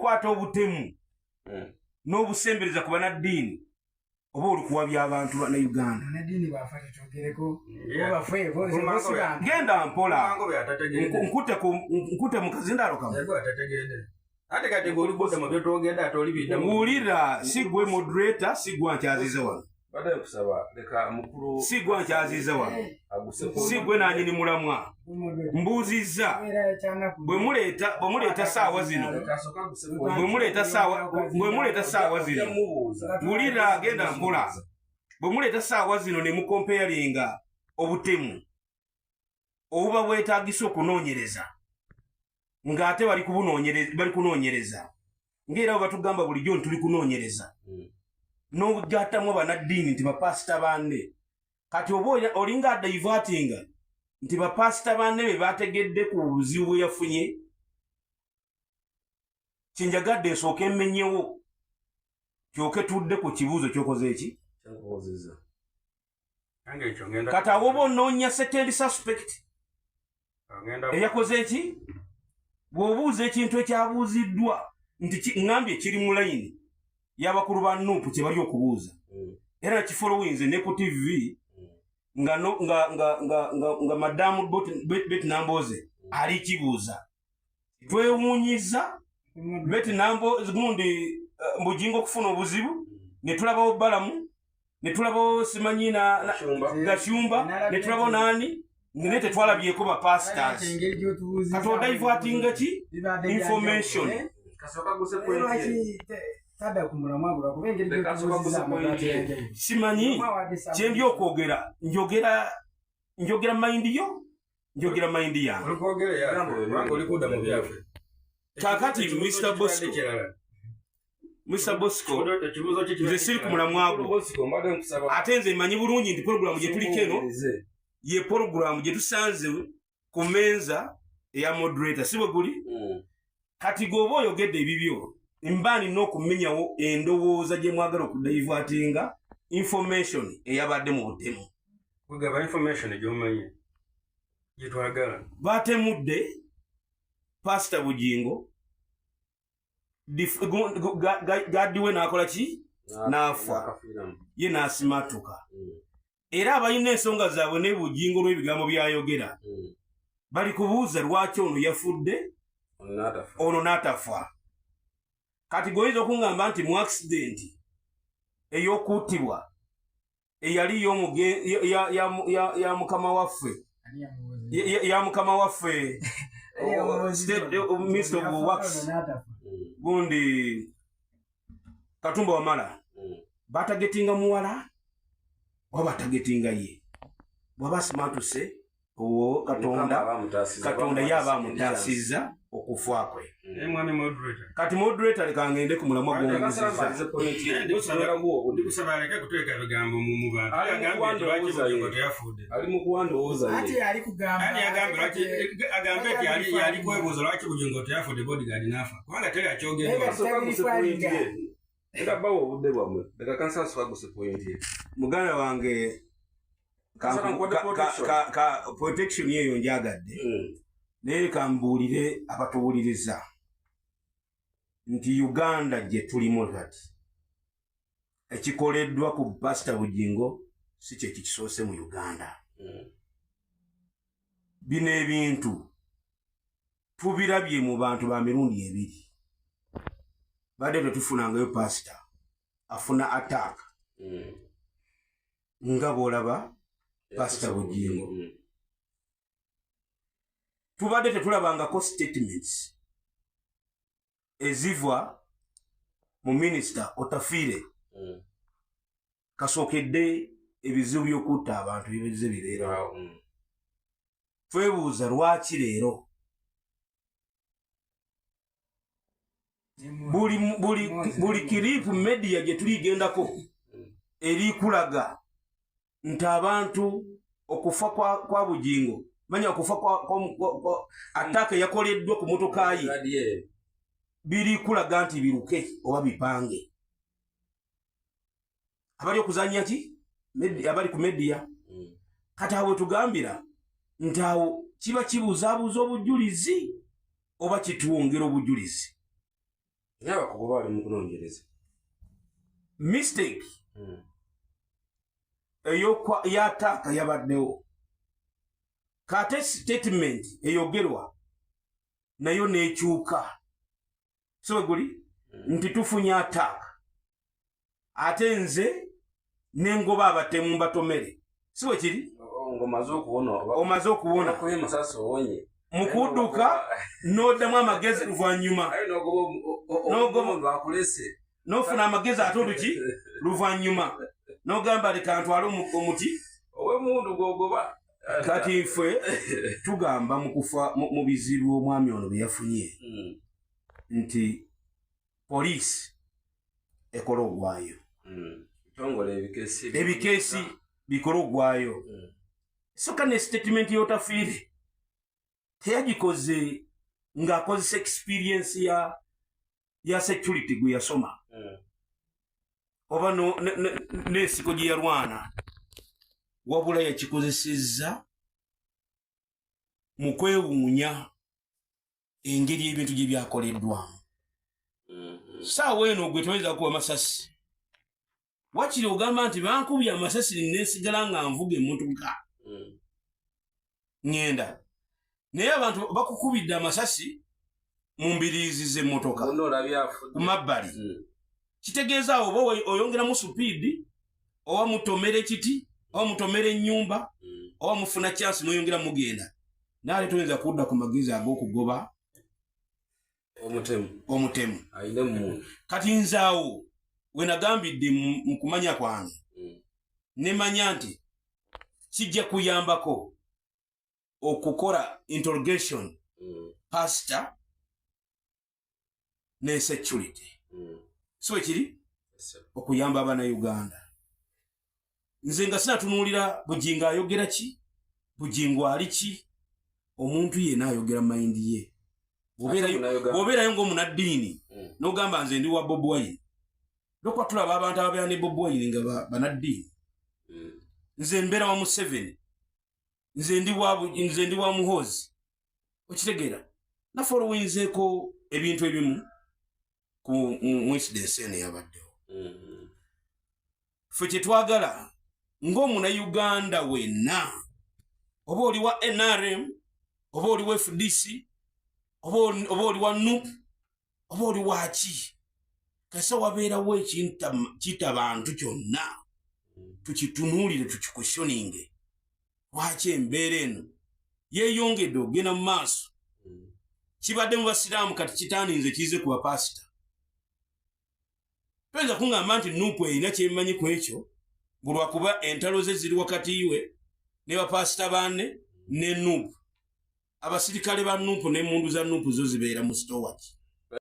Bw'okwata obutemu n'obusembereza ku banaddiini, oba oli kuwabya abantu bannayuganda. Munnaddiini bw'afa tetwogereko, bo bafe, bo si bantu. Genda mpola. Mangobe atategedde. Nkute mu kazindaalo kamu. Yego atategedde. Ate kati ng'oli kudda mu byotwogedde, ate oli biddamu. Wulira, si gwe moderator, si gwe ankyazize wano. Badde nkusaba leka mukulu Si gwe ankyazize wano, aguse. Si gwe nanyini mulamwa. Mbuuzizza. Kubeera kyanaku. Bwe muleeta saawa zino, Leka asooke aguse. bwe muleeta saawa zino, Mubuuza. Wulira, genda mpola. Bwe muleeta saawa zino ne mucomparinga obutemu obuba bwetaagisa okunoonyereza, ng'ate bali kunoonyereza, ng'era bwe batugamba bulijjo nti tuli kunoonyereza, n'obugattamu abanaddiini nti bapasita banne, kati oba olinga adivertinga nti bapasita banne be bategedde ku buzibu bwe yafunye. Kinjagadde nsooke mmenyewo, kyoke tudde ku kibuuzo kyokoze eki. Kyankubuuzizza. Nange ekyo ngenda. Kati awo oba onoonya second suspect Ngenda. eyakoze eki. Bw'obuuza ekintu ekyabuuziddwa nti ŋŋambye kiri mu layini y'abakulu ba NUP kye bali okubuuza, era kifollowinze ne ku TV nga, no, nga, nga, nga, nga, nga madamu Betty Nambooze ali kibuuza. Twewuunyiza Betty Nambooze gundi Bugingo okufuna obuzibu, ne tulabawo Balamu, ne tulabawo simanyi na Gashumba. Gashumba, ne tulabawo nani, naye tetwalabyeko ba pastors. Engeri gy'otubuuzizza Kati odivertinga ki bibadde information? byanjawulo, eh? Kasooka aguse point ye. Lwaki tadda ku mulamwa gwe? Lwakuba engeri Leka asooka gy'otubuuzizza aguse point ye. amagati. Simanyi kyendi okwogera. Njogera mind yo, njogera mind yange. Oli kwogera yaffe, kubanga oli kudda mu byaffe. Kaakati, Ekibuuzo Mr. kye Bosco. kibadde kirala. Mr Bosco, Ekibuuzo kye kibadde nze siri ku kirala. mulamwa gwo. Bosco, mbadde nkusaba. Ate nze mmanyi bulungi nti porogulamu gye tuliko eno Mubuulize. ye porogulamu gye tusanze ku menza eya moderator, si bwe guli? Kati gweoba oyogedde ebibyo, mba nina okumenyawo endowooza gye mwagala okudivertinga information eyabadde mu butemu. Kugaba information gy'omanyi gye twagala. Batemudde Pasita Bugingo, gaddiwe n'akola ki? N'afa. N'akafiiramu. Ye n'asimatuka. Era abalina ensonga zaabwe ne Bugingo lw'ebigambo by'ayogera, bali kubuuza lwaki ono yafudde, Ono n'atafa. ono n'atafa. Kati gweoyinza okuŋŋamba nti mu accident ey'okuttibwa eyali ya mukama waffe, ya mukama waffe, Minister of Works, gundi Katumba Wamala, batargetinga muwala oba batargetinga ye? Bwaba asimatuse, owo Katonda, Katonda ye aba amutaasizza okufa kwe. Naye mwami moderator, Kati moderator, leka ngende ku mulamwa gw'ombuuzizza. Ndikusaba aleke kuteeka bigambo mu bantu. Ali mu Agambye nti lwaki kuwa Bugingo ndowooza ye. teyafudde. Ali mu kuwa ndowooza Ati ye. ali kugamba. Ani agambye lwaki, agambe nti yali kwebuuza lwaki Bugingo teyafudde, bodyguard n'afa, kubanga teri akyogedde. Naye Asooka aguse point ye. Leka bawa obudde bwammwe. Leka kansa asooka aguse point ye. Muganda wange, Kasana nkuwadde protection. Protection eyo njagadde, naye kambuulire abatuwuliriza nti Uganda gye tulimu kati, ekikoleddwa ku Pasita Bugingo si kye kikisoose mu Uganda. Bino ebintu tubirabye mu bantu ba mirundi ebiri. Badde tetufunangayo pasita afuna attack nga bw'olaba Pasita Bugingo. Tubadde tetulabangako statements eziva mu Minisita Otafiire kasookedde ebizibu by'okutta abantu bibize bibeerawo. Twebuuza lwaki leero buli clip media gye tuligendako eri kulaga nti abantu okufa kwa Bugingo, manya okufa kwa attack eyakoleddwa ku motoka ye, Gadi. biri kulaga nti biruke oba bipange abali okuzanya ki abali ku media. Kati awo tugambira nti awo kiba kibuzaabuza obujulizi oba kitwongera obujulizi. Naye abakugu bali mu kunoonyereza. Mistake ey'ataaka yabaddewo, kate statement eyogerwa nayo n'ekyuka, si bwe guli nti tufunye attack, ate nze nengoba abatemu mbatomere, si bwe kiri? Ng'omaze okuwona oba Omaze okuwona. Okubye amasasi owonye. Mu kudduka n'oddamu amagezi luvannyuma. Aye n'ogoba omuntu akulese. N'ofuna amagezi ate oluki luvannyuma n'ogamba, leka ntwale omuti. Ow'emundu gw'ogoba. Kati ffe tugamba mu kufa mu bizibu omwami ono bye yafunye nti poliisi ekola ogwayo. Bitongole ebikesi. Ebikeesi bikole ogwayo. Soka ne statement y'Otafiire teyagikoze ng'akozesa experience ya security gwe yasoma oba n'ensiko gye yalwana, wabula yakikozesezza mu kwewuunya engeri ebintu gye byakoleddwamu. Saawa eno gwe toyinza kuba masasi, wakiri ogamba nti bankubye amasasi nesigala nga nvuga emmotoka ŋŋenda, naye abantu bakukubidde amasasi mu mbiriizi z'emmotoka Munno olabye afudde. ku mabbali. Kitegeeza awo oba oyongeramu speed, oba mutomera ekiti, oba mutomera ennyumba, oba mufuna chance n'oyongera mugenda, naye ate toyinza kudda ku magezi ag'okugoba omutemu omutemu alina emmundu. Kati nze awo we nagambidde mu kumanya kwange, nemanya nti kijja kuyambako okukola interrogation pastor ne security, si wekiri? Okuyamba abannayuganda. Nze nga sinatunuulira Bugingo ayogera ki, Bugingo ali ki, omuntu yenna ayogera mind ye. Bw'obeerayo ng'omunaddiini n'ogamba nze ndi wa Bobi Wine, lwokuba tulaba abantu ababeera ne Bobi Wine nga banaddiini. Nze mbeera wa Museveni, nze ndi wa Muhoozi, okitegeera? Nafolowinzeeko ebintu ebimu ku mu incidence eno eyabaddewo. Ffe kyetwagala ng'omunayuganda wenna, oba oli wa NRM, oba oli wa FDC, oba oli wa NUP, oba oli waki, kasa wabeerawo ekinta kita bantu kyonna, tukitunuulire, tukiquestioninge lwaki embeera eno yeeyongedde okugenda mu maaso. Kibadde mu basiraamu, kati kitandinze kize ku bapasita. Toyinza kuŋŋamba nti NUP erina kyemmanyi ku ekyo, bulwakuba entalo ze ziri wakati we ne bapasita banne ne NUP. Abasirikale ba NUP n'emmundu za NUP zo zibeera mu store ki?